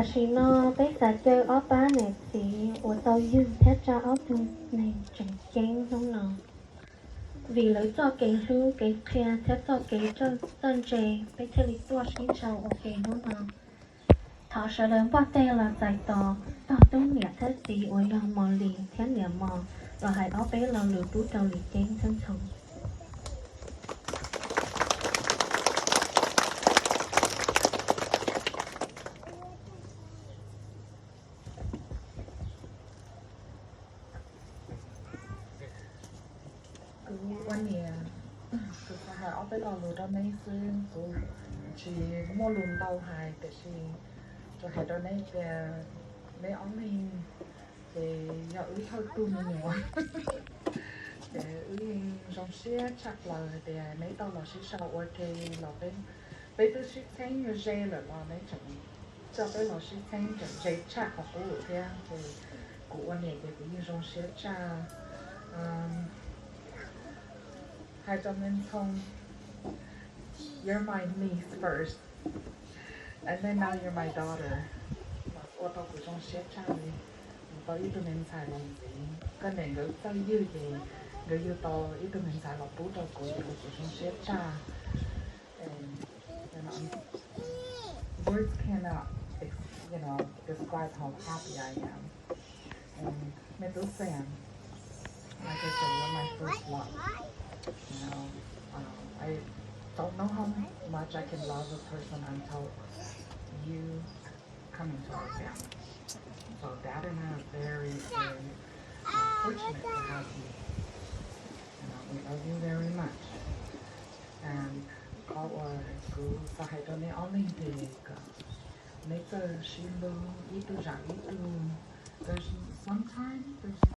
Tam sim no peb xav caw ob pab niam txiv uas tau yug thiab tsa ob tug neeg tseem ceeb hnub no, vim lawv txoj kev hlub kev qhia thiab txoj kev txawj ntse, peb thiaj li tuaj sib ntshaw ua ke hnub no. Thov sawv daws npuaj teg los txais tos tog tub niam thiab txiv uas yog Mos Lis thiab niam Mos los hais ob peb lo lus pub rau Lis Ceeb Txheeb Ntxhoo. Kuv ua niam, kuv xav hais ob peb lo lus rau neb xwb, kuv tsis muaj lus ntau hais tiam sis tsuas hais rau neb tias neb ob leeg ces yog wb thawj tug me nyuam. Ces wb yeej zoo siab tshaj plaws hais tias neb tau los sib sau ua ke los peb, peb twb sib txheeb ze lawm los neb tseem coj peb los sib txheeb tseem ze tshaj qhov qub thiab. Ces kuv ua niam ces kuv yeej zoo siab tshaj. Hais rau me ntxhoo, you're my niece first, and then now you're my daughter. Ua tau kuv zoo siab tshaj li. Kuv tau ib tug me ntxhais los ntxiv, koj niam nkawd txawj yug ces nkawd yug tau ib tug me ntxhais los pub rau kuv, ua kuv zoo siab tshaj. Words cannot, you know, describe how happy I am. And me tub Sam, like I said, you're my first love. You know, um, I don't know how much I can love a person until you come into our family. So Dad and I are very, very uh, fortunate to have you. You know, we love you very much. And qhov uas kuv xav hais rau neb ob leeg ces kom neb txawj sib hlub ib tug zam ib tug. There's sometimes there's